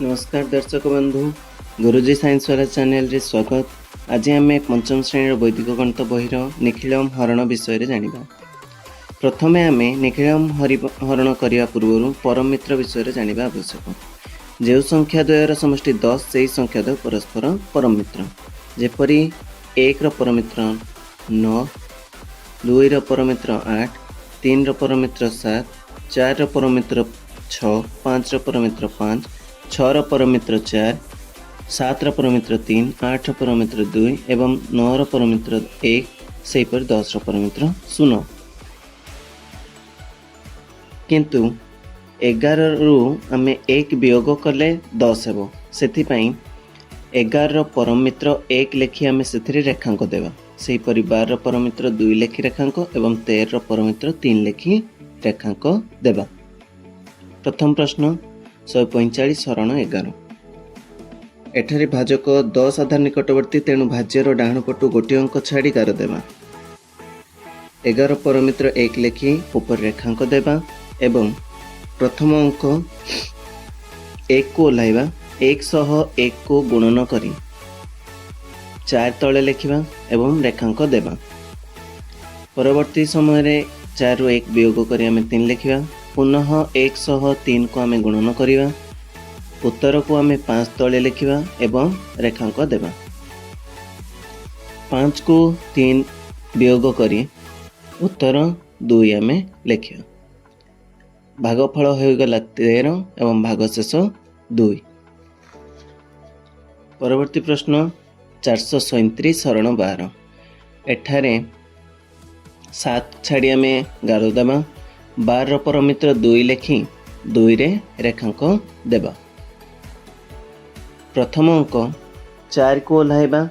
ନମସ୍କାର ଦର୍ଶକ ବନ୍ଧୁ, ଗୁରୁଜୀ ସାଇନ୍ସ ବାଲା ଚ୍ୟାନେଲରେ ସ୍ୱାଗତ। ଆଜି ଆମେ ପଞ୍ଚମ ଶ୍ରେଣୀର ବୈଦିକ ଗଣିତ ବହିର ନିଖିଳମ ହରଣ ବିଷୟରେ ଜାଣିବା। ପ୍ରଥମେ ଆମେ ନିଖିଳମ ହରଣ କରିବା ପୂର୍ବରୁ ପରମ ମିତ୍ର ବିଷୟରେ ଜାଣିବା ଆବଶ୍ୟକ। ଯେଉଁ ସଂଖ୍ୟା ଦ୍ୱୟର ସମଷ୍ଟି 10, ସେହି ସଂଖ୍ୟା ଦ୍ୱୟ ପରସ୍ପର ପରମ ମିତ୍ର। ଯେପରି 1ର ପରମିତ୍ର 9, 2ର ପରମିତ୍ର 8, 3ର ପରମିତ୍ର 7, 4ର ପରମିତ୍ର 6, 5ର ପରମିତ୍ର 5, 6ର ପରମିତ୍ର 4, 7ର ପରମିତ୍ର 3, 8ର ପରମିତ୍ର 2 ଏବଂ 9ର ପରମିତ୍ର 1। ସେହିପରି 10ର ପରମିତ୍ର 0। କିନ୍ତୁ 11ରୁ ଆମେ 1 ବିୟୋଗ କଲେ 10 ହେବ। ସେଥିପାଇଁ 11ର ପରମିତ୍ର 1 ଲେଖି ଆମେ ସେଥିରେ ରେଖାଙ୍କ ଦେବା। ସେହିପରି 12ର ପରମିତ୍ର 2 ଲେଖି ରେଖାଙ୍କ ଏବଂ 13ର ପରମିତ୍ର 3 ଲେଖି ରେଖାଙ୍କ ଦେବା। ପ୍ରଥମ ପ୍ରଶ୍ନ, 145 ହରଣ 11। ଏଠାରେ ଭାଜକ 10 ଆଧାର ନିକଟବର୍ତ୍ତୀ, ତେଣୁ ଭାଜ୍ୟର ଡାହାଣ ପଟୁ ଗୋଟିଏ ଅଙ୍କ ଛାଡ଼ି ଗାର ଦେବା। 11 ପରମିତ୍ର 1 ଲେଖି ଉପରେ ରେଖାଙ୍କ ଦେବା ଏବଂ ପ୍ରଥମ ଅଙ୍କ 1କୁ ଓହ୍ଲାଇବା। 1 ସହ 1କୁ ଗୁଣନ କରି 4 ତଳେ ଲେଖିବା ଏବଂ ରେଖାଙ୍କ ଦେବା। ପରବର୍ତ୍ତୀ ସମୟରେ 4ରୁ 1 ବିୟୋଗ କରି ଆମେ 3 ଲେଖିବା। ପୁନଃ 1 ସହ 3କୁ ଆମେ ଗୁଣନ କରିବା। ଉତ୍ତରକୁ ଆମେ 5 ତଳେ ଲେଖିବା ଏବଂ ରେଖାଙ୍କ ଦେବା। 5କୁ 3 ବିୟୋଗ କରି ଉତ୍ତର 2 ଆମେ ଲେଖିବା। ଭାଗଫଳ ହୋଇଗଲା 13 ଏବଂ ଭାଗଶେଷ 2। ପରବର୍ତ୍ତୀ ପ୍ରଶ୍ନ, 437 ହରଣ 12। ଏଠାରେ 7 ଛାଡ଼ି ଆମେ ଗାର ଦେବା। 12ର ପରମିତ୍ର 2 ଲେଖି 2ରେ ରେଖାଙ୍କ ଦେବା। ପ୍ରଥମ ଅଙ୍କ 4କୁ ଓହ୍ଲାଇବା।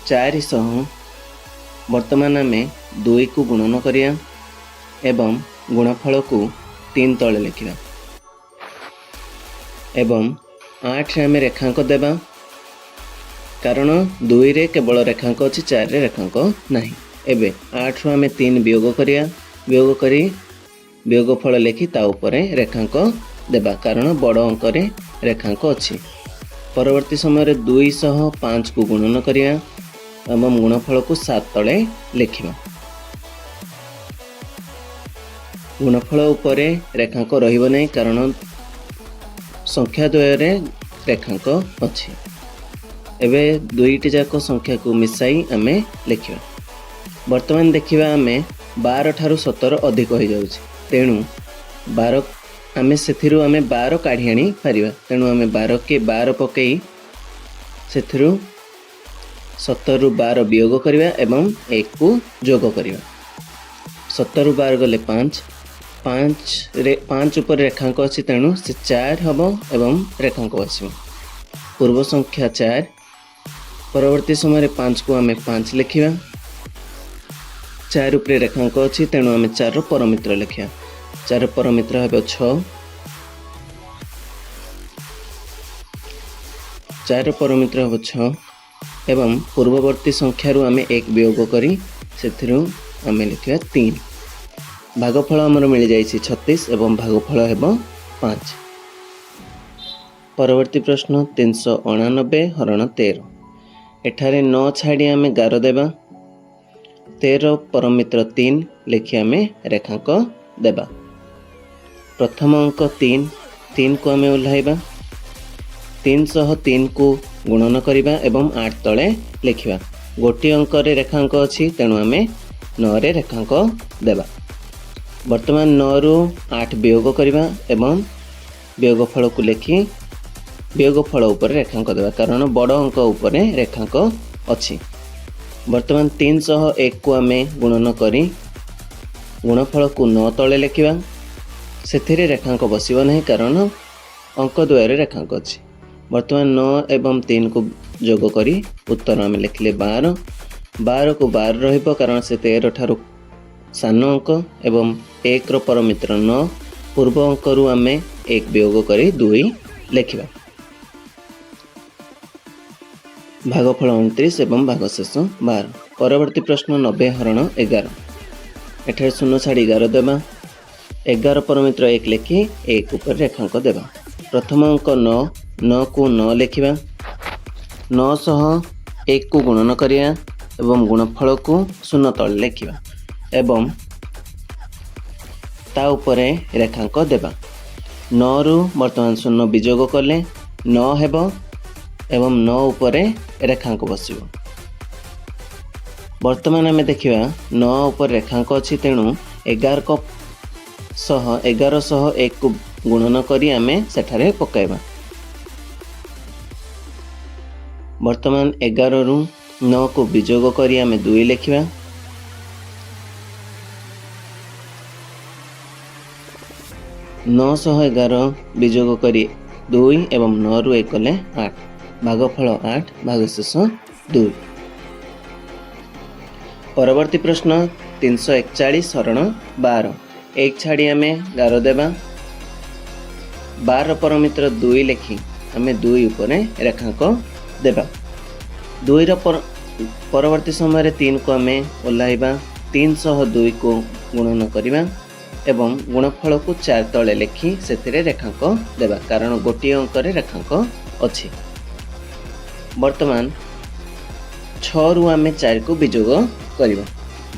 4 ସହ ବର୍ତ୍ତମାନ ଆମେ 2କୁ ଗୁଣନ କରିବା ଏବଂ ଗୁଣଫଳକୁ 3 ତଳେ ଲେଖିବା ଏବଂ 8ରେ ଆମେ ରେଖାଙ୍କ ଦେବା, କାରଣ 2ରେ କେବଳ ରେଖାଙ୍କ ଅଛି, 4ରେ ରେଖାଙ୍କ ନାହିଁ। ଏବେ 8ରୁ ଆମେ 3 ବିୟୋଗ କରିବା। ବିୟୋଗ କରି ବିୟୋଗ ଫଳ ଲେଖି ତା ଉପରେ ରେଖାଙ୍କ ଦେବା, କାରଣ ବଡ଼ ଅଙ୍କରେ ରେଖାଙ୍କ ଅଛି। ପରବର୍ତ୍ତୀ ସମୟରେ 2 ସହ 5କୁ ଗୁଣନ କରିବା ଏବଂ ଗୁଣଫଳକୁ 7 ତଳେ ଲେଖିବା। ଗୁଣଫଳ ଉପରେ ରେଖାଙ୍କ ରହିବ ନାହିଁ, କାରଣ ସଂଖ୍ୟା ଦ୍ୱୟରେ ରେଖାଙ୍କ ଅଛି। ଏବେ ଦୁଇଟି ଯାକ ସଂଖ୍ୟାକୁ ମିଶାଇ ଆମେ ଲେଖିବା। ବର୍ତ୍ତମାନ ଦେଖିବା ଆମେ 12 ଠାରୁ 17 ଅଧିକ ହୋଇଯାଉଛି, ତେଣୁ 12 ଆମେ ସେଥିରୁ ଆମେ 12 କାଢ଼ି ଆଣି ପାରିବା। ତେଣୁ ଆମେ 12କେ 12 ପକାଇ ସେଥିରୁ 17ରୁ 12 ବିୟୋଗ କରିବା ଏବଂ 1କୁ ଯୋଗ କରିବା। 17ରୁ 12 ଗଲେ 5। 5ରେ 5 ଉପରେ ରେଖାଙ୍କ ଅଛି, ତେଣୁ ସେ 4 ହେବ ଏବଂ ରେଖାଙ୍କ ଆସିବ। ପୂର୍ବ ସଂଖ୍ୟା 4। ପରବର୍ତ୍ତୀ ସମୟରେ 5କୁ ଆମେ 5 ଲେଖିବା। 4 ଉପରେ ରେଖାଙ୍କ ଅଛି, ତେଣୁ ଆମେ 4ର ପରମିତ୍ର ଲେଖିବା। 4 ପରମିତ୍ର ହେବ 6। 4 ପରମିତ୍ର ହେବ 6 ଏବଂ ପୂର୍ବବର୍ତ୍ତୀ ସଂଖ୍ୟାରୁ ଆମେ 1 ବିୟୋଗ କରି ସେଥିରୁ ଆମେ ଲେଖିବା 3। ଭାଗଫଳ ଆମର ମିଳିଯାଇଛି 36 ଏବଂ ଭାଗଫଳ ହେବ 5। ପରବର୍ତ୍ତୀ ପ୍ରଶ୍ନ, 389 ହରଣ 13। ଏଠାରେ 9 ଛାଡ଼ି ଆମେ ଗାର ଦେବା। 13 ପରମିତ୍ର 3 ଲେଖି ଆମେ ରେଖାଙ୍କ ଦେବା। ପ୍ରଥମ ଅଙ୍କ 3, 3କୁ ଆମେ ଓହ୍ଲାଇବା। 3 ସହ 3କୁ ଗୁଣନ କରିବା ଏବଂ 8 ତଳେ ଲେଖିବା। ଗୋଟିଏ ଅଙ୍କରେ ରେଖାଙ୍କ ଅଛି, ତେଣୁ ଆମେ 9ରେ ରେଖାଙ୍କ ଦେବା। ବର୍ତ୍ତମାନ 9ରୁ 8 ବିୟୋଗ କରିବା ଏବଂ ବିୟୋଗ ଫଳକୁ ଲେଖି ବିୟୋଗ ଫଳ ଉପରେ ରେଖାଙ୍କ ଦେବା, କାରଣ ବଡ଼ ଅଙ୍କ ଉପରେ ରେଖାଙ୍କ ଅଛି। ବର୍ତ୍ତମାନ 3 ସହ 1କୁ ଆମେ ଗୁଣନ କରି ଗୁଣଫଳକୁ 9 ତଳେ ଲେଖିବା। ସେଥିରେ ରେଖାଙ୍କ ବସିବ ନାହିଁ, କାରଣ ଅଙ୍କ ଦ୍ୱୟରେ ରେଖାଙ୍କ ଅଛି। ବର୍ତ୍ତମାନ 9 ଏବଂ 3କୁ ଯୋଗ କରି ଉତ୍ତର ଆମେ ଲେଖିଲେ 12। 12କୁ 12 ରହିବ, କାରଣ ସେ 13 ଠାରୁ ସାନ ଅଙ୍କ ଏବଂ 1ର ପରମିତ୍ର 9। ପୂର୍ବ ଅଙ୍କରୁ ଆମେ 1 ବିୟୋଗ କରି 2 ଲେଖିବା। ଭାଗଫଳ 29 ଏବଂ ଭାଗଶେଷ 12। ପରବର୍ତ୍ତୀ ପ୍ରଶ୍ନ, 90 ହରଣ 11। ଏଠାରେ 0 ଛାଡ଼ି 11 ଦେବା। 11 ପରମିତ୍ର 1 ଲେଖି 1 ଉପରେ ରେଖାଙ୍କ ଦେବା। ପ୍ରଥମ ଅଙ୍କ 9, 9କୁ 9 ଲେଖିବା। 9 ସହ 1କୁ ଗୁଣନ କରିବା ଏବଂ ଗୁଣଫଳକୁ 0 ତଳେ ଲେଖିବା ଏବଂ ତା ଉପରେ ରେଖାଙ୍କ ଦେବା। 9ରୁ ବର୍ତ୍ତମାନ 0 ବିଯୋଗ କଲେ 9 ହେବ ଏବଂ 9 ଉପରେ ରେଖାଙ୍କ ବସିବ। ବର୍ତ୍ତମାନ ଆମେ ଦେଖିବା 9 ଉପରେ ରେଖାଙ୍କ ଅଛି, ତେଣୁ 11 ସହ 1କୁ ଗୁଣନ କରି ଆମେ ସେଠାରେ ପକାଇବା। ବର୍ତ୍ତମାନ 11ରୁ 9କୁ ବିଯୋଗ କରି ଆମେ 2 ଲେଖିବା। 9 ସହ 11 ବିଯୋଗ କରି 2 ଏବଂ 9ରୁ 1 କଲେ 8, ଭାଗଫଳ 8, ଭାଗଶେଷ 2। ପରବର୍ତ୍ତୀ ପ୍ରଶ୍ନ 341 ହରଣ 12। 1 ଛାଡ଼ି ଆମେ ଗାର ଦେବା। 12 ପରମିତ୍ର 2 ଲେଖି ଆମେ 2 ଉପରେ ରେଖାଙ୍କ ଦେବା। 2ର ପରବର୍ତ୍ତୀ ସମୟରେ 3କୁ ଆମେ ଓହ୍ଲାଇବା। 3 ସହ 2କୁ ଗୁଣନ କରିବା ଏବଂ ଗୁଣଫଳକୁ 4 ତଳେ ଲେଖି ସେଥିରେ ରେଖାଙ୍କ ଦେବା, କାରଣ ଗୋଟିଏ ଅଙ୍କରେ ରେଖାଙ୍କ ଅଛି। ବର୍ତ୍ତମାନ 6ରୁ ଆମେ 4କୁ ବିଯୋଗ କରିବା,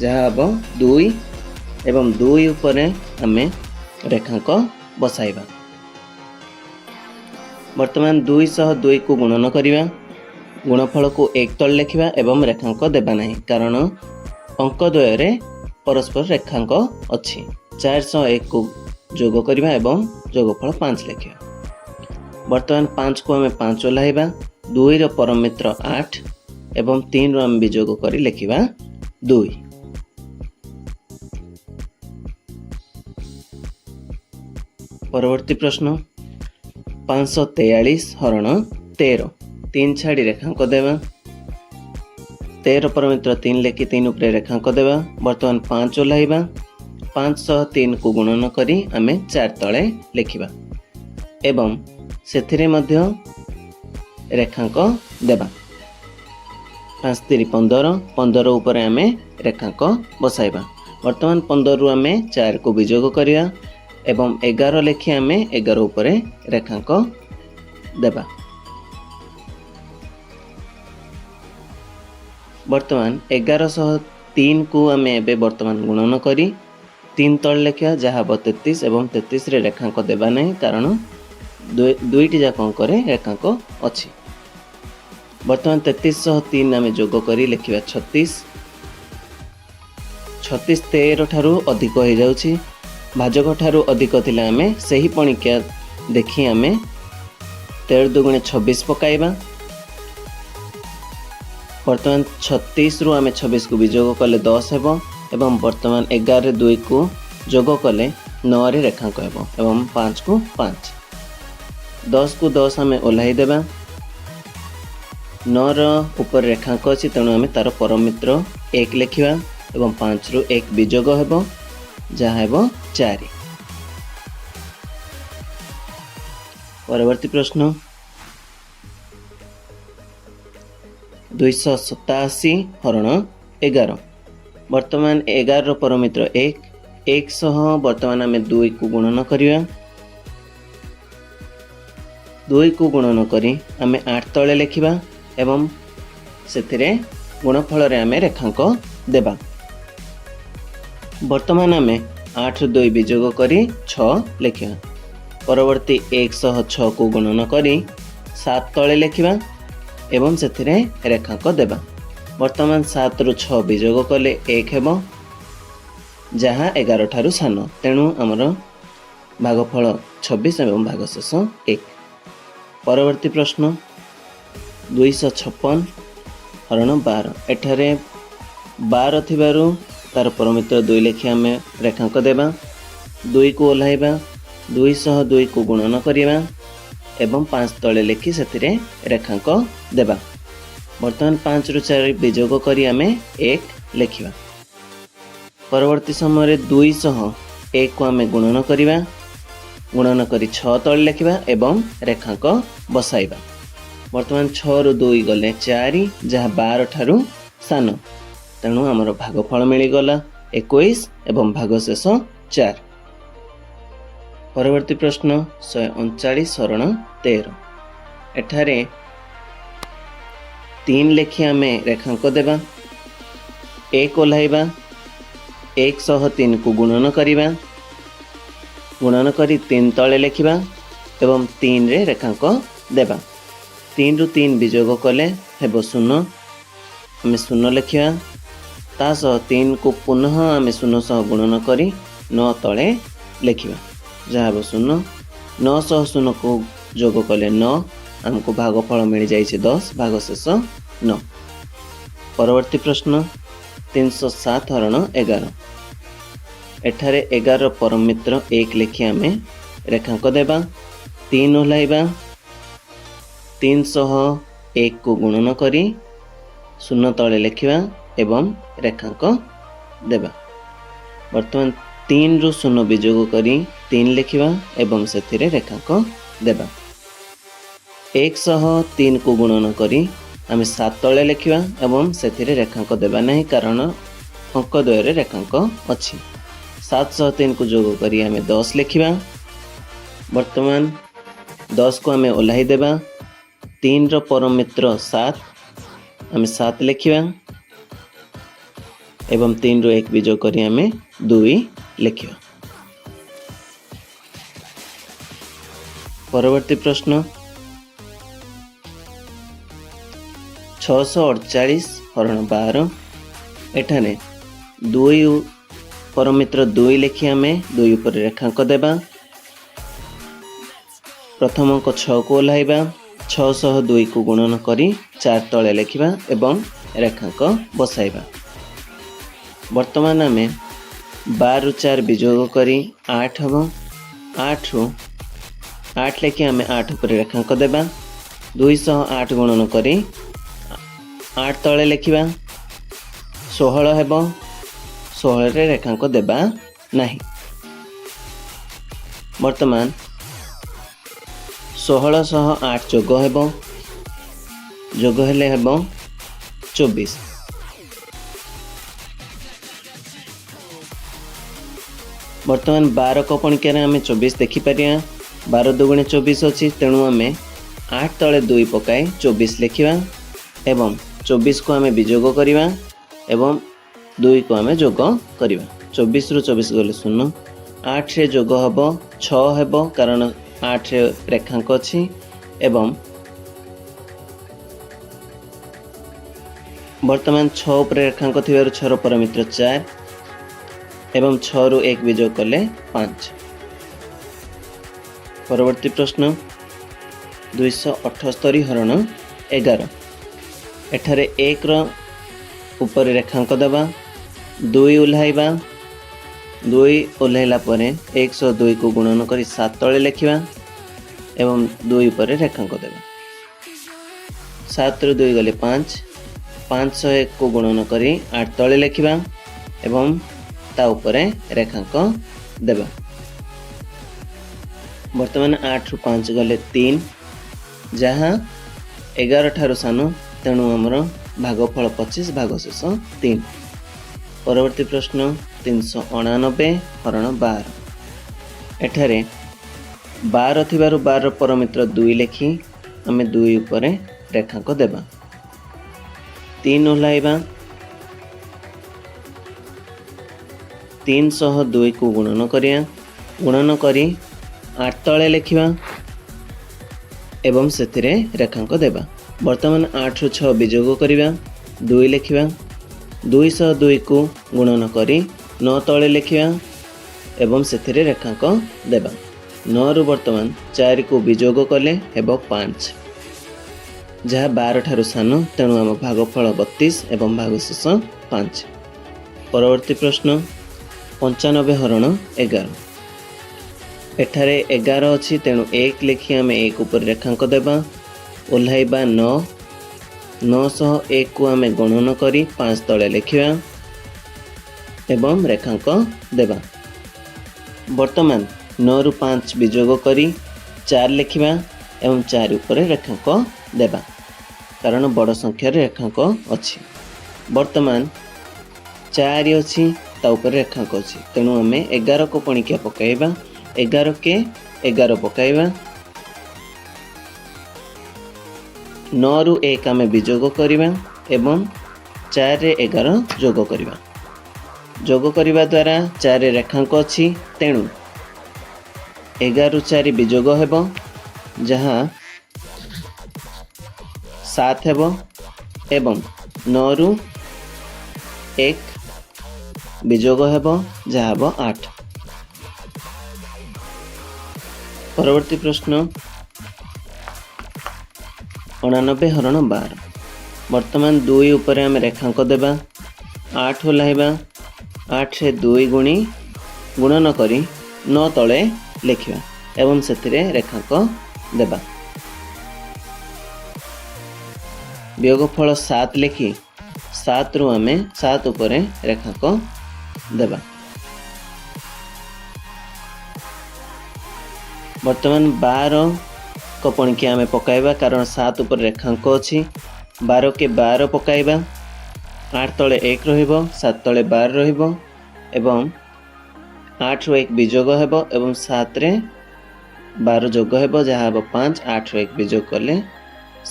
ଯାହା ହେବ 2 ଏବଂ 2 ଉପରେ ଆମେ ରେଖାଙ୍କ ବସାଇବା। ବର୍ତ୍ତମାନ 2 ସହ 2କୁ ଗୁଣନ କରିବା, ଗୁଣଫଳକୁ 1 ତଳେ ଲେଖିବା ଏବଂ ରେଖାଙ୍କ ଦେବା ନାହିଁ, କାରଣ ଅଙ୍କ ଦ୍ୱୟରେ ପରସ୍ପର ରେଖାଙ୍କ ଅଛି। 4 ସହ 1କୁ ଯୋଗ କରିବା ଏବଂ ଯୋଗଫଳ 5 ଲେଖିବା। ବର୍ତ୍ତମାନ 5କୁ ଆମେ 5 ଓହ୍ଲାଇବା। 2ର ପରମିତ୍ର 8 ଏବଂ 3ରୁ ଆମେ ବିଯୋଗ କରି ଲେଖିବା 2। ପରବର୍ତ୍ତୀ ପ୍ରଶ୍ନ 543 ହରଣ 13। 3 ଛାଡ଼ି ରେଖାଙ୍କ ଦେବା। 13 ପରମିତ୍ର 3 ଲେଖି 3 ଉପରେ ରେଖାଙ୍କ ଦେବା। ବର୍ତ୍ତମାନ 5 ଓହ୍ଲାଇବା। 5 ସହ 3କୁ ଗୁଣନ କରି ଆମେ 4 ତଳେ ଲେଖିବା ଏବଂ ସେଥିରେ ମଧ୍ୟ ରେଖାଙ୍କ ଦେବା। 5 ତିରି 15, 15 ଉପରେ ଆମେ ରେଖାଙ୍କ ବସାଇବା। ବର୍ତ୍ତମାନ 15ରୁ ଆମେ 4କୁ ବିଯୋଗ କରିବା ଏବଂ 11 ଲେଖି ଆମେ 11 ଉପରେ ରେଖାଙ୍କ ଦେବା। ବର୍ତ୍ତମାନ 11 ସହ 3କୁ ଆମେ ଏବେ ବର୍ତ୍ତମାନ ଗୁଣନ କରି 3 ତଳେ ଲେଖିବା, ଯାହା ହେବ 33 ଏବଂ 33ରେ ରେଖାଙ୍କ ଦେବା ନାହିଁ, କାରଣ ଦୁଇଟି ଯାକ ଅଙ୍କରେ ରେଖାଙ୍କ ଅଛି। ବର୍ତ୍ତମାନ 33 ସହ 3 ଆମେ ଯୋଗ କରି ଲେଖିବା 36। 36 13 ଠାରୁ ଅଧିକ ହେଇଯାଉଛି, ଭାଜକ ଠାରୁ ଅଧିକ ଥିଲେ ଆମେ ସେହି ପଣିକିଆ ଦେଖି ଆମେ 13 ଦୁଗୁଣେ 26 ପକାଇବା। ବର୍ତ୍ତମାନ 36ରୁ ଆମେ 26କୁ ବିଯୋଗ କଲେ 10 ହେବ ଏବଂ ବର୍ତ୍ତମାନ 11ରେ 2କୁ ଯୋଗ କଲେ 9ରେ ରେଖାଙ୍କ ହେବ ଏବଂ 5କୁ 5, 10କୁ 10 ଆମେ ଓହ୍ଲାଇ ଦେବା। 9ର ଉପରେ ରେଖାଙ୍କ ଅଛି, ତେଣୁ ଆମେ ତାର ପରମିତ୍ର 1 ଲେଖିବା ଏବଂ 5ରୁ 1 ବିଯୋଗ ହେବ, ଯାହା ହେବ 4। ପରବର୍ତ୍ତୀ ପ୍ରଶ୍ନ 287 ହରଣ 11। ବର୍ତ୍ତମାନ 11ର ପରମିତ୍ର 1, 1 ସହ ବର୍ତ୍ତମାନ ଆମେ 2କୁ ଗୁଣନ କରିବା। 2କୁ ଗୁଣନ କରି ଆମେ 8 ତଳେ ଲେଖିବା ଏବଂ ସେଥିରେ ଗୁଣଫଳରେ ଆମେ ରେଖାଙ୍କ ଦେବା। ବର୍ତ୍ତମାନ ଆମେ 8ରୁ 2 ବିଯୋଗ କରି 6 ଲେଖିବା। ପରବର୍ତ୍ତୀ 1 ସହ 6କୁ ଗୁଣନ କରି 7 ତଳେ ଲେଖିବା ଏବଂ ସେଥିରେ ରେଖାଙ୍କ ଦେବା। ବର୍ତ୍ତମାନ 7ରୁ 6 ବିଯୋଗ କଲେ 1 ହେବ, ଯାହା 11 ଠାରୁ ସାନ, ତେଣୁ ଆମର ଭାଗଫଳ 26 ଏବଂ ଭାଗଶେଷ 1। ପରବର୍ତ୍ତୀ ପ୍ରଶ୍ନ 256 ହରଣ 12। ଏଠାରେ 12 ଥିବାରୁ ତାର ପରମିତ୍ର 2 ଲେଖି ଆମେ ରେଖାଙ୍କ ଦେବା। 2କୁ ଓହ୍ଲାଇବା, 2 ସହ 2କୁ ଗୁଣନ କରିବା ଏବଂ 5 ତଳେ ଲେଖି ସେଥିରେ ରେଖାଙ୍କ ଦେବା। ବର୍ତ୍ତମାନ 5ରୁ 4 ବିଯୋଗ କରି ଆମେ 1 ଲେଖିବା। ପରବର୍ତ୍ତୀ ସମୟରେ 2 ସହ 1କୁ ଆମେ ଗୁଣନ କରିବା, ଗୁଣନ କରି 6 ତଳେ ଲେଖିବା ଏବଂ ରେଖାଙ୍କ ବସାଇବା। ବର୍ତ୍ତମାନ 6ରୁ 2 ଗଲେ 4, ଯାହା 12 ଠାରୁ ସାନ, ତେଣୁ ଆମର ଭାଗଫଳ ମିଳିଗଲା 21 ଏବଂ ଭାଗଶେଷ 4। ପରବର୍ତ୍ତୀ ପ୍ରଶ୍ନ 139 ହରଣ 13। ଏଠାରେ 3 ଲେଖି ଆମେ ରେଖାଙ୍କ ଦେବା, 1 ଓହ୍ଲାଇବା, 1 ସହ 3କୁ ଗୁଣନ କରିବା, ଗୁଣନ କରି 3 ତଳେ ଲେଖିବା ଏବଂ 3ରେ ରେଖାଙ୍କ ଦେବା। 3ରୁ 3 ବିଯୋଗ କଲେ ହେବ 0। ଆମେ 0 ଲେଖିବା। ତା ସହ 3କୁ ପୁନଃ ଆମେ 0 ସହ ଗୁଣନ କରି 9 ତଳେ ଲେଖିବା, ଯାହା ହେବ 0। 9 ସହ 0କୁ ଯୋଗ କଲେ 9। ଆମକୁ ଭାଗଫଳ ମିଳିଯାଇଛି 10, ଭାଗଶେଷ 9। ପରବର୍ତ୍ତୀ ପ୍ରଶ୍ନ 307 ହରଣ 11। ଏଠାରେ 11 ପରମିତ୍ର 1 ଲେଖି ଆମେ ରେଖାଙ୍କ ଦେବା, 3 ଓହ୍ଲାଇବା, 3 ସହ 1କୁ ଗୁଣନ କରି 0 ତଳେ ଲେଖିବା ଏବଂ ରେଖାଙ୍କ ଦେବା। ବର୍ତ୍ତମାନ 3ରୁ 0 ବିଯୋଗ କରି 3 ଲେଖିବା ଏବଂ ସେଥିରେ ରେଖାଙ୍କ ଦେବା। 1 ସହ 3କୁ ଗୁଣନ କରି ଆମେ 7 ତଳେ ଲେଖିବା ଏବଂ ସେଥିରେ ରେଖାଙ୍କ ଦେବା ନାହିଁ, କାରଣ ଅଙ୍କ ଦ୍ୱୟରେ ରେଖାଙ୍କ ଅଛି। 7 ସହ 3କୁ ଯୋଗ କରି ଆମେ 10 ଲେଖିବା। ବର୍ତ୍ତମାନ 10କୁ ଆମେ ଓହ୍ଲାଇ ଦେବା। 3ର ପରମ ମିତ୍ର 7, ଆମେ 7 ଲେଖିବା ଏବଂ 3ରୁ 1 ବିଯୋଗ କରି ଆମେ 2 ଲେଖିବା। ପରବର୍ତ୍ତୀ ପ୍ରଶ୍ନ 648 ହରଣ 12। ଏଠାରେ 2 ପରମିତ୍ର 2 ଲେଖି ଆମେ 2 ଉପରେ ରେଖାଙ୍କ ଦେବା। ପ୍ରଥମ ଅଙ୍କ 6କୁ ଓହ୍ଲାଇବା, 6 ସହ 2କୁ ଗୁଣନ କରି 4 ତଳେ ଲେଖିବା ଏବଂ ରେଖାଙ୍କ ବସାଇବା। ବର୍ତ୍ତମାନ ଆମେ 12ରୁ 4 ବିଯୋଗ କରି 8 ହେବ। 8ରୁ 8 ଲେଖି ଆମେ 8 ଉପରେ ରେଖାଙ୍କ ଦେବା। 2 ସହ 8 ଗୁଣନ କରି 8 ତଳେ ଲେଖିବା। 16 ହେବ, 16ରେ ରେଖାଙ୍କ ଦେବା ନାହିଁ। ବର୍ତ୍ତମାନ 16 ସହ 8 ଯୋଗ ହେବ, ଯୋଗ ହେଲେ ହେବ 24। ବର୍ତ୍ତମାନ 12 କପଣିକାରେ ଆମେ 24 ଦେଖିପାରିବା। 12 ଦୁଗୁଣେ 24 ଅଛି, ତେଣୁ ଆମେ 8 ତଳେ 2 ପକାଇ 24 ଲେଖିବା ଏବଂ 24କୁ ଆମେ ବିଯୋଗ କରିବା ଏବଂ 2କୁ ଆମେ ଯୋଗ କରିବା। 24ରୁ 24 ଗଲେ 0। 8ରେ ଯୋଗ ହେବ 6 ହେବ, କାରଣ 8ରେ ରେଖାଙ୍କ ଅଛି। ଏବଂ ବର୍ତ୍ତମାନ 6 ଉପରେ ରେଖାଙ୍କ ଥିବାରୁ 6ର ପରମିତ୍ର 4 ଏବଂ 6ରୁ 1 ବିଯୋଗ କଲେ 5। ପରବର୍ତ୍ତୀ ପ୍ରଶ୍ନ 278 ହରଣ 11। ଏଠାରେ 1ର ଉପରେ ରେଖାଙ୍କ ଦେବା, 2 ଓହ୍ଲାଇବା। 2 ଓହ୍ଲାଇଲା ପରେ 1 ସହ 2କୁ ଗୁଣନ କରି 7 ତଳେ ଲେଖିବା ଏବଂ 2 ଉପରେ ରେଖାଙ୍କ ଦେବା। 7ରୁ 2 ଗଲେ 5। 5 ସହ 1କୁ ଗୁଣନ କରି 8 ତଳେ ଲେଖିବା ଏବଂ ତା ଉପରେ ରେଖାଙ୍କ ଦେବା। ବର୍ତ୍ତମାନ 8ରୁ 5 ଗଲେ 3, ଯାହା 11 ଠାରୁ ସାନ, ତେଣୁ ଆମର ଭାଗଫଳ 25, ଭାଗଶେଷ 3। ପରବର୍ତ୍ତୀ ପ୍ରଶ୍ନ 389 ହରଣ 12। ଏଠାରେ 12 ଥିବାରୁ 12ର ପରମିତ୍ର 2 ଲେଖି ଆମେ 2 ଉପରେ ରେଖାଙ୍କ ଦେବା, 3 ଓହ୍ଲାଇବା, 3 ସହ 2କୁ ଗୁଣନ କରିବା, ଗୁଣନ କରି 8 ତଳେ ଲେଖିବା ଏବଂ ସେଥିରେ ରେଖାଙ୍କ ଦେବା। ବର୍ତ୍ତମାନ 8ରୁ 6 ବିଯୋଗ କରିବା, 2 ଲେଖିବା। 2 ସହ 2କୁ ଗୁଣନ କରି 9 ତଳେ ଲେଖିବା ଏବଂ ସେଥିରେ ରେଖାଙ୍କ ଦେବା। 9ରୁ ବର୍ତ୍ତମାନ 4କୁ ବିଯୋଗ କଲେ ହେବ 5, ଯାହା 12 ଠାରୁ ସାନ, ତେଣୁ ଆମ ଭାଗଫଳ 32 ଏବଂ ଭାଗଶେଷ 5। ପରବର୍ତ୍ତୀ ପ୍ରଶ୍ନ 95 ହରଣ 11। ଏଠାରେ 11 ଅଛି, ତେଣୁ 1 ଲେଖି ଆମେ 1 ଉପରେ ରେଖାଙ୍କ ଦେବା, ଓହ୍ଲାଇବା 9, 9 ସହ 1କୁ ଆମେ ଗଣନ କରି 5 ତଳେ ଲେଖିବା ଏବଂ ରେଖାଙ୍କ ଦେବା। ବର୍ତ୍ତମାନ 9ରୁ 5 ବିଯୋଗ କରି 4 ଲେଖିବା ଏବଂ 4 ଉପରେ ରେଖାଙ୍କ ଦେବା, କାରଣ ବଡ଼ ସଂଖ୍ୟାରେ ରେଖାଙ୍କ ଅଛି। ବର୍ତ୍ତମାନ 4 ଅଛି, ତା ଉପରେ ରେଖାଙ୍କ ଅଛି, ତେଣୁ ଆମେ 11କୁ ପଣିକିଆ ପକାଇବା। 11 କେ 11 ପକାଇବା। 9ରୁ 1 ଆମେ ବିଯୋଗ କରିବା ଏବଂ 4ରେ 11 ଯୋଗ କରିବା। ଯୋଗ କରିବା ଦ୍ୱାରା 4ରେ ରେଖାଙ୍କ ଅଛି, ତେଣୁ 11ରୁ 4 ବିଯୋଗ ହେବ, ଯାହା 7 ହେବ ଏବଂ 9ରୁ 1 ବିଯୋଗ ହେବ, ଯାହା ହେବ 8। ପରବର୍ତ୍ତୀ ପ୍ରଶ୍ନ 89 ହରଣ 12। ବର୍ତ୍ତମାନ 2 ଉପରେ ଆମେ ରେଖାଙ୍କ ଦେବା, 8 ଓହ୍ଲାଇବା, 8ରେ 2 ଗୁଣି ଗୁଣନ କରି 9 ତଳେ ଲେଖିବା ଏବଂ ସେଥିରେ ରେଖାଙ୍କ ଦେବା। ବିୟୋଗଫଳ 7 ଲେଖି 7ରୁ ଆମେ 7 ଉପରେ ରେଖାଙ୍କ ଦେବା। ବର୍ତ୍ତମାନ 12 ପଣିକିଆ ଆମେ ପକାଇବା, କାରଣ 7 ଉପରେ ରେଖାଙ୍କ ଅଛି। 12 କେ 12 ପକାଇବା, 8 ତଳେ 1 ରହିବ, 7 ତଳେ 12 ରହିବ ଏବଂ 8ରୁ 1 ବିଯୋଗ ହେବ ଏବଂ 7ରେ 12 ଯୋଗ ହେବ, ଯାହା ହେବ 5। 8ରୁ 1 ବିଯୋଗ କଲେ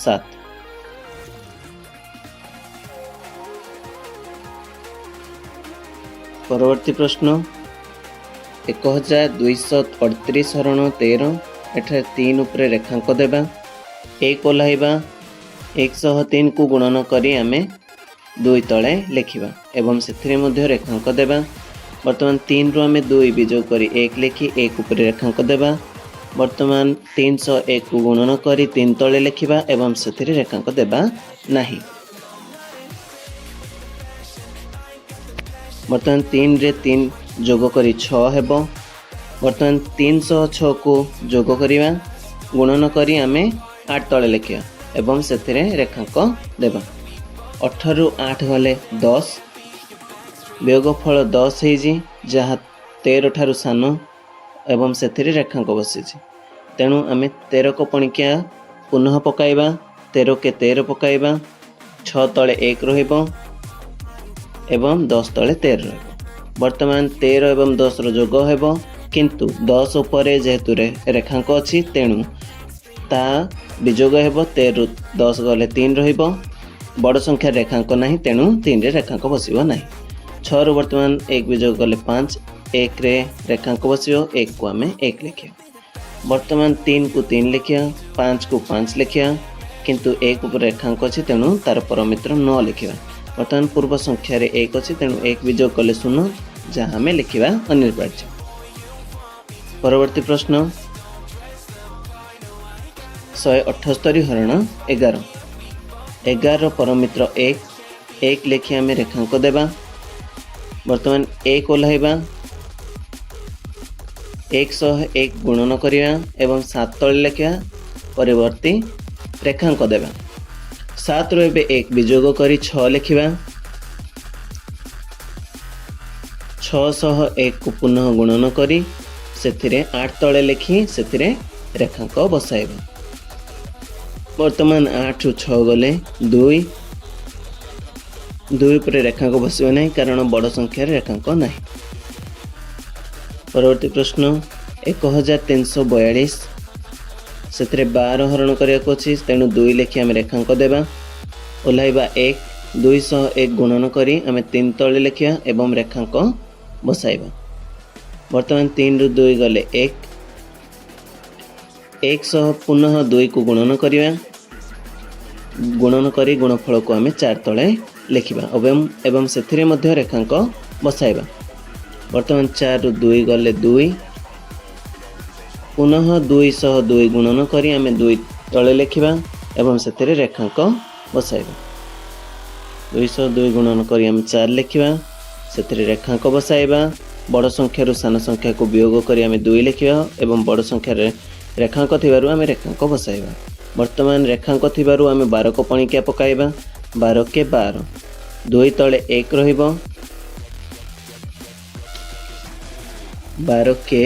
7। ପରବର୍ତ୍ତୀ ପ୍ରଶ୍ନ 1238 ହରଣ 13। ଏଠାରେ 3 ଉପରେ ରେଖାଙ୍କ ଦେବା, 1 ଓହ୍ଲାଇବା, 1 ସହ 3କୁ ଗୁଣନ କରି ଆମେ 2 ତଳେ ଲେଖିବା ଏବଂ ସେଥିରେ ମଧ୍ୟ ରେଖାଙ୍କ ଦେବା। ବର୍ତ୍ତମାନ 3ରୁ ଆମେ 2 ବିଯୋଗ କରି 1 ଲେଖି 1 ଉପରେ ରେଖାଙ୍କ ଦେବା। ବର୍ତ୍ତମାନ 301କୁ ଗୁଣନ କରି 3 ତଳେ ଲେଖିବା ଏବଂ ସେଥିରେ ରେଖାଙ୍କ ଦେବା ନାହିଁ। ବର୍ତ୍ତମାନ 3ରେ 3 ଯୋଗ କରି 6 ହେବ। ବର୍ତ୍ତମାନ 306କୁ ଯୋଗ କରିବା, ଗୁଣନ କରି ଆମେ 8 ତଳେ ଲେଖିବା ଏବଂ ସେଥିରେ ରେଖାଙ୍କ ଦେବା। 18ରୁ 8 ଗଲେ 10, ବିୟୋଗଫଳ 10 ହେଇଛି, ଯାହା 13 ଠାରୁ ସାନ ଏବଂ ସେଥିରେ ରେଖାଙ୍କ ବସିଛି। ତେଣୁ ଆମେ 13 ପଣିକିଆ ପୁନଃ ପକାଇବା, 13 କେ 13 ପକାଇବା, 6 ତଳେ 1 ରହିବ ଏବଂ 10 ତଳେ 13 ରହିବ। ବର୍ତ୍ତମାନ 13 ଏବଂ 10ର ଯୋଗ ହେବ, କିନ୍ତୁ 10 ଉପରେ ଯେହେତୁ ରେଖାଙ୍କ ଅଛି, ତେଣୁ ତା ବିଯୋଗ ହେବ। 13ରୁ 10 ଗଲେ 3 ରହିବ। ବଡ଼ ସଂଖ୍ୟାରେ ରେଖାଙ୍କ ନାହିଁ, ତେଣୁ 3ରେ ରେଖାଙ୍କ ବସିବ ନାହିଁ। 6ରୁ ବର୍ତ୍ତମାନ 1 ବିଯୋଗ କଲେ 5, 1ରେ ରେଖାଙ୍କ ବସିବ, 1କୁ ଆମେ 1 ଲେଖିବା। ବର୍ତ୍ତମାନ 3କୁ 3 ଲେଖିବା, 5କୁ 5 ଲେଖିବା, କିନ୍ତୁ 1 ଉପରେ ରେଖାଙ୍କ ଅଛି, ତେଣୁ ତାର ପରମିତ୍ର 9 ଲେଖିବା। ବର୍ତ୍ତମାନ ପୂର୍ବ ସଂଖ୍ୟାରେ 1 ଅଛି, ତେଣୁ 1 ବିଯୋଗ କଲେ 0, ଯାହା ଆମେ ଲେଖିବା ଅନିବାର୍ଯ୍ୟ। ପରବର୍ତ୍ତୀ ପ୍ରଶ୍ନ 178 ହରଣ 11। 11ର ପରମିତ୍ର 1, 1 ଲେଖି ଆମେ ରେଖାଙ୍କ ଦେବା। ବର୍ତ୍ତମାନ 1 ଓହ୍ଲାଇବା, 1 ସହ 1 ଗୁଣନ କରିବା ଏବଂ 7 ତଳେ ଲେଖିବା, ପରିବର୍ତ୍ତୀ ରେଖାଙ୍କ ଦେବା। 7ରୁ ଏବେ 1 ବିଯୋଗ କରି 6 ଲେଖିବା। 6 ସହ 1କୁ ପୁନଃ ଗୁଣନ କରି ସେଥିରେ 8 ତଳେ ଲେଖି ସେଥିରେ ରେଖାଙ୍କ ବସାଇବା। ବର୍ତ୍ତମାନ 8ରୁ 6 ଗଲେ 2, 2 ଉପରେ ରେଖାଙ୍କ ବସିବ ନାହିଁ, କାରଣ ବଡ଼ ସଂଖ୍ୟାରେ ରେଖାଙ୍କ ନାହିଁ। ପରବର୍ତ୍ତୀ ପ୍ରଶ୍ନ 1342, ସେଥିରେ 12 ହରଣ କରିବାକୁ ଅଛି, ତେଣୁ 2 ଲେଖି ଆମେ ରେଖାଙ୍କ ଦେବା। ଓହ୍ଲାଇବା 1, 2 ସହ 1 ଗୁଣନ କରି ଆମେ 3 ତଳେ ଲେଖିବା ଏବଂ ରେଖାଙ୍କ ବସାଇବା। ବର୍ତ୍ତମାନ 3ରୁ 2 ଗଲେ 1, 1 ସହ ପୁନଃ 2କୁ ଗୁଣନ କରିବା, ଗୁଣନ କରି ଗୁଣଫଳକୁ ଆମେ 4 ତଳେ ଲେଖିବା ଏବଂ ସେଥିରେ ମଧ୍ୟ ରେଖାଙ୍କ ବସାଇବା। ବର୍ତ୍ତମାନ 4ରୁ 2 ଗଲେ 2, ପୁନଃ 2 ସହ 2 ଗୁଣନ କରି ଆମେ 2 ତଳେ ଲେଖିବା ଏବଂ ସେଥିରେ ରେଖାଙ୍କ ବସାଇବା। 2 ସହ 2 ଗୁଣନ କରି ଆମେ 4 ଲେଖିବା, ସେଥିରେ ରେଖାଙ୍କ ବସାଇବା। ବଡ଼ ସଂଖ୍ୟାରୁ ସାନ ସଂଖ୍ୟାକୁ ବିୟୋଗ କରି ଆମେ 2 ଲେଖିବା ଏବଂ ବଡ଼ ସଂଖ୍ୟାରେ ରେଖାଙ୍କ ଥିବାରୁ ଆମେ ରେଖାଙ୍କ ବସାଇବା। ବର୍ତ୍ତମାନ ରେଖାଙ୍କ ଥିବାରୁ ଆମେ 12 ପଣିକିଆ ପକାଇବା, 12 କେ 12, 2 ତଳେ 1 ରହିବ, 12 କେ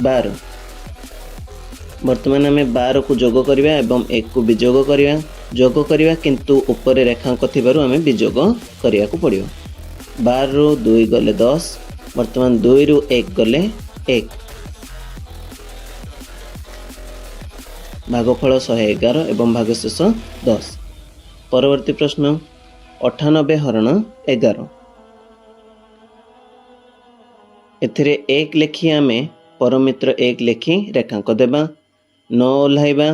12। ବର୍ତ୍ତମାନ ଆମେ 12କୁ ଯୋଗ କରିବା ଏବଂ 1କୁ ବିଯୋଗ କରିବା, ଯୋଗ କରିବା କିନ୍ତୁ ଉପରେ ରେଖାଙ୍କ ଥିବାରୁ ଆମେ ବିଯୋଗ କରିବାକୁ ପଡ଼ିବ। 12ରୁ 2 ଗଲେ 10, ବର୍ତ୍ତମାନ 2ରୁ 1 ଗଲେ 1। ଭାଗଫଳ 111 ଏବଂ ଭାଗଶେଷ 10। ପରବର୍ତ୍ତୀ ପ୍ରଶ୍ନ, 98 ହରଣ 11। ଏଥିରେ 1 ଲେଖି ଆମେ ପରମିତ୍ର 1 ଲେଖି ରେଖାଙ୍କ ଦେବା, 9 ଓହ୍ଲାଇବା,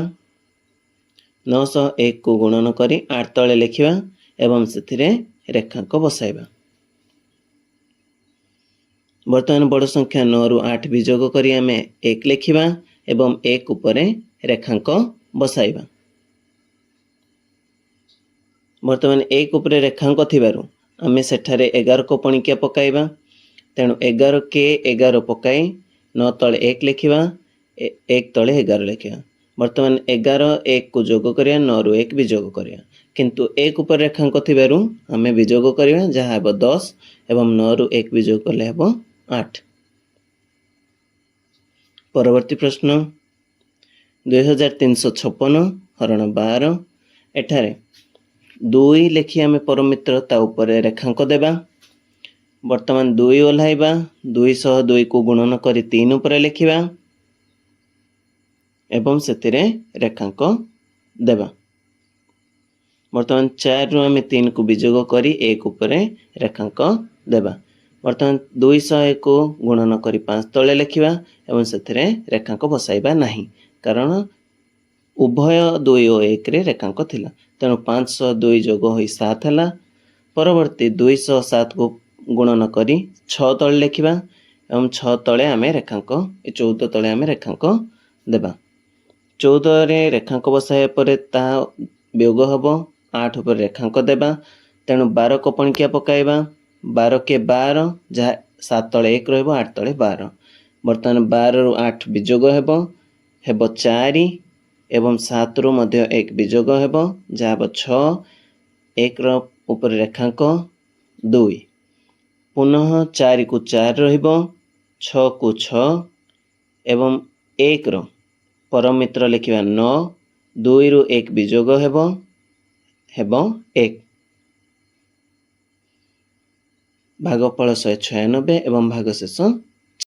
9 ସହ 1କୁ ଗୁଣନ କରି 8 ତଳେ ଲେଖିବା ଏବଂ ସେଥିରେ ରେଖାଙ୍କ ବସାଇବା। ବର୍ତ୍ତମାନ ବଡ଼ ସଂଖ୍ୟା 9ରୁ 8 ବିଯୋଗ କରି ଆମେ 1 ଲେଖିବା ଏବଂ 1 ଉପରେ ରେଖାଙ୍କ ବସାଇବା। ବର୍ତ୍ତମାନ 1 ଉପରେ ରେଖାଙ୍କ ଥିବାରୁ ଆମେ ସେଠାରେ 11 ପଣିକିଆ ପକାଇବା। ତେଣୁ 11 କେ 11 ପକାଇ 9 ତଳେ 1 ଲେଖିବା, 1 ତଳେ 11 ଲେଖିବା। ବର୍ତ୍ତମାନ 11 1କୁ ଯୋଗ କରିବା, 9ରୁ 1 ବିଯୋଗ କରିବା। କିନ୍ତୁ 1 ଉପରେ ରେଖାଙ୍କ ଥିବାରୁ ଆମେ ବିଯୋଗ କରିବା, ଯାହା ହେବ 10 ଏବଂ 9ରୁ 1 ବିଯୋଗ କଲେ ହେବ 8। ପରବର୍ତ୍ତୀ ପ୍ରଶ୍ନ, 2356 ହରଣ 12। ଏଠାରେ 2 ଲେଖି ଆମେ ପରମିତ୍ର ତା ଉପରେ ରେଖାଙ୍କ ଦେବା। ବର୍ତ୍ତମାନ 2 ଓହ୍ଲାଇବା, 2 ସହ 2କୁ ଗୁଣନ କରି 3 ଉପରେ ଲେଖିବା ଏବଂ ସେଥିରେ ରେଖାଙ୍କ ଦେବା। ବର୍ତ୍ତମାନ 4ରୁ ଆମେ 3କୁ ବିଯୋଗ କରି 1 ଉପରେ ରେଖାଙ୍କ ଦେବା। ବର୍ତ୍ତମାନ 201କୁ ଗୁଣନ କରି 5 ତଳେ ଲେଖିବା ଏବଂ ସେଥିରେ ରେଖାଙ୍କ ବସାଇବା ନାହିଁ, କାରଣ ଉଭୟ 2 ଓ 1ରେ ରେଖାଙ୍କ ଥିଲା। ତେଣୁ 5 ସହ 2 ଯୋଗ ହୋଇ 7 ହେଲା। ପରବର୍ତ୍ତୀ 2 ସହ 7କୁ ଗୁଣନ କରି 6 ତଳେ ଲେଖିବା ଏବଂ 6 ତଳେ ଆମେ ରେଖାଙ୍କ, 14 ତଳେ ଆମେ ରେଖାଙ୍କ ଦେବା। 14ରେ ରେଖାଙ୍କ ବସାଇବା ପରେ ତାହା ବିୟୋଗ ହେବ, 8 ଉପରେ ରେଖାଙ୍କ ଦେବା। ତେଣୁ 12 ପଣିକିଆ ପକାଇବା। 12 କେ 12, ଯାହା 7 ତଳେ 1 ରହିବ, 8 ତଳେ 12। ବର୍ତ୍ତମାନ 12ରୁ 8 ବିଯୋଗ ହେବ, ହେବ 4 ଏବଂ 7ରୁ ମଧ୍ୟ 1 ବିଯୋଗ ହେବ, ଯାହା ହେବ 6, 1ର ଉପରେ ରେଖାଙ୍କ 2। ପୁନଃ 4କୁ 4 ରହିବ, 6କୁ 6 ଏବଂ 1ର ପରମିତ୍ର ଲେଖିବା 9, 2ରୁ 1 ବିଯୋଗ ହେବ, ହେବ 1। ଭାଗଫଳ 196 ଏବଂ ଭାଗଶେଷ